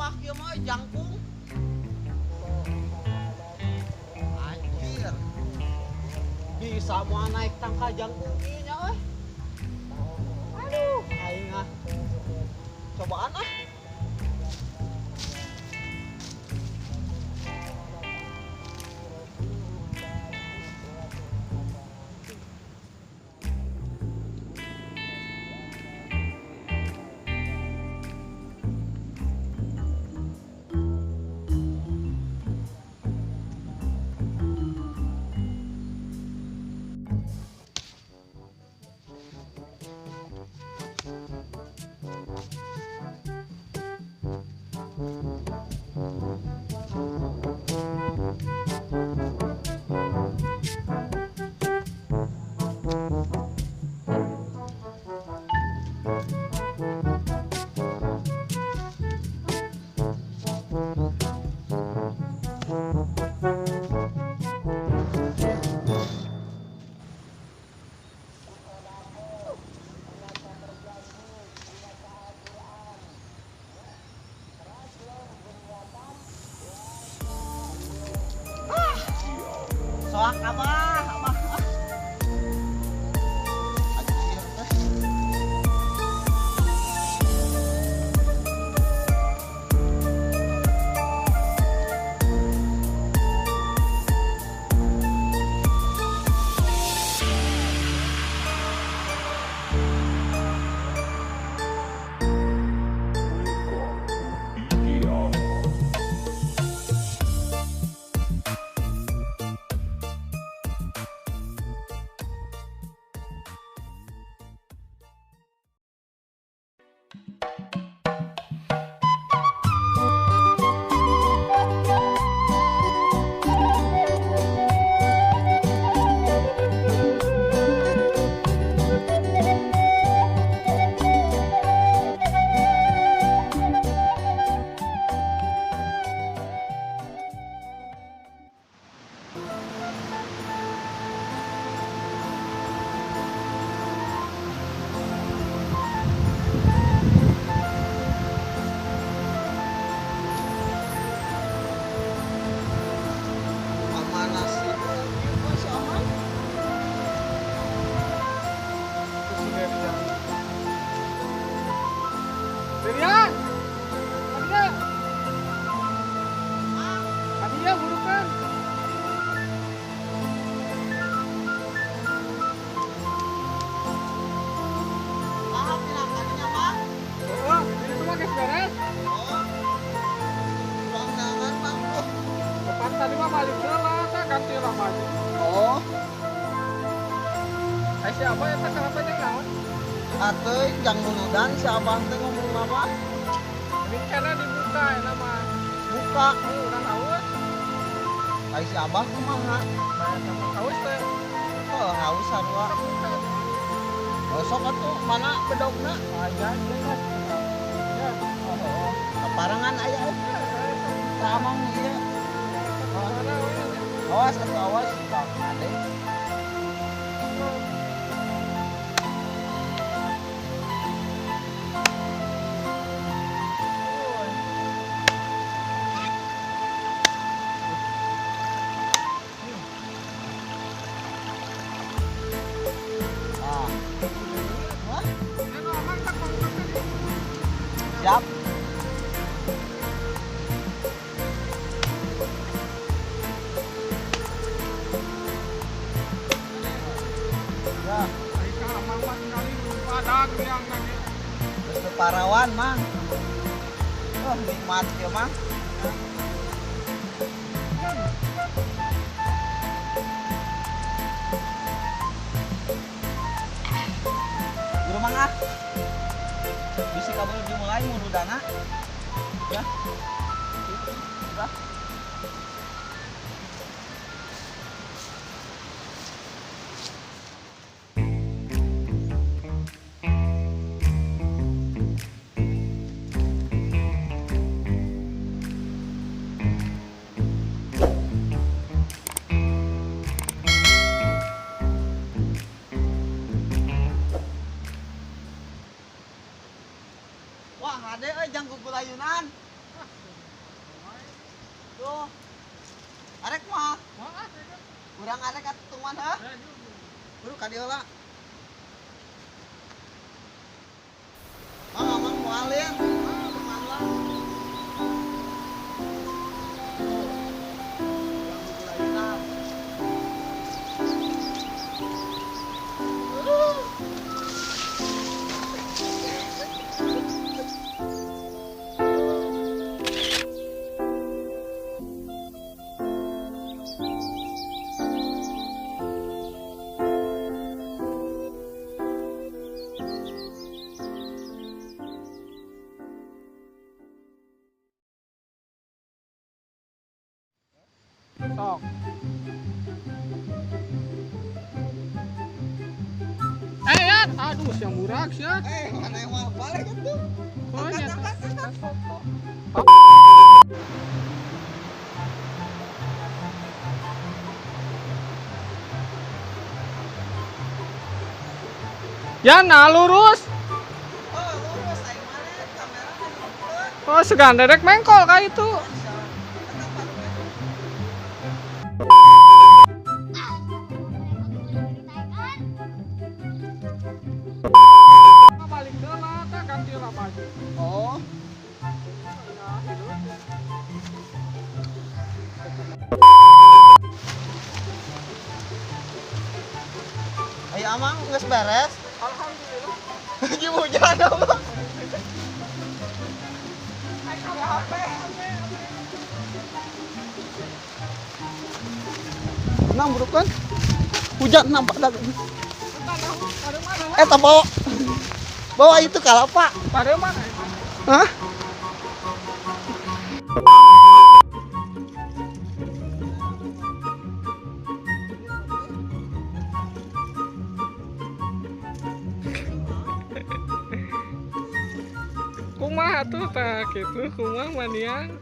Abah kieu mah jangkung. Anjir. Bisa moal naik tangka jangkung ieu nya euy. Aduh, aing ah. Cobaan ah. Soak abah, abah. Anjir teh. Mana sih? Si Aman. Itu si Derian. Derian! Adia! Adia burukan! Ah, pinangkannya, Bang. Oh, ini semua guys beres. Oh. Ruang Bang. Oh. Depan tadi mah balik lah, saya ganti lah baju. Oh. Eh siapa ya tak apa aja naon? Atuh jang munudan si abah teh ngomong apa? Ini karena dibuka ya nama. Buka. Urang haus. Ai si abah kumaha? Bayar haus teh. Oh, haus sarua. Oh, sok atuh mana bedogna? Aja aja. Ya. Oh, kaparangan aya euy. Samang ieu. Awas atuh awas tak ade. Ah. Hah? Siap. Ya. Geus parawan, Mang. Oh, nikmat ya, Mang. Guru Mang ah. Bisi kabel dimulai murudana. Ya. Udah. Wah, ade euy jang gugulayunan. Naon ha? Buru ka dieu lah. Mang, amang moalin. Mang, lah. Sok. Yan, aduh, siang murah sih. Mana yang mau balik itu? Oh, Angkat, angkat, angkat. Ya, nah lurus. Oh, lurus, aing mana kamera kan. Oh, segan derek mengkol kayak itu. Balik heula tah ganti lah baju. Oh. Ayo amang geus beres. Alhamdulillah. Lagi hujan amang. Tenang bro kan. Hujan nampak dah. Tak bawa. Bawa itu kalapa. Pada mana? Hah? Kumaha tuh tak gitu, kumaha maniang.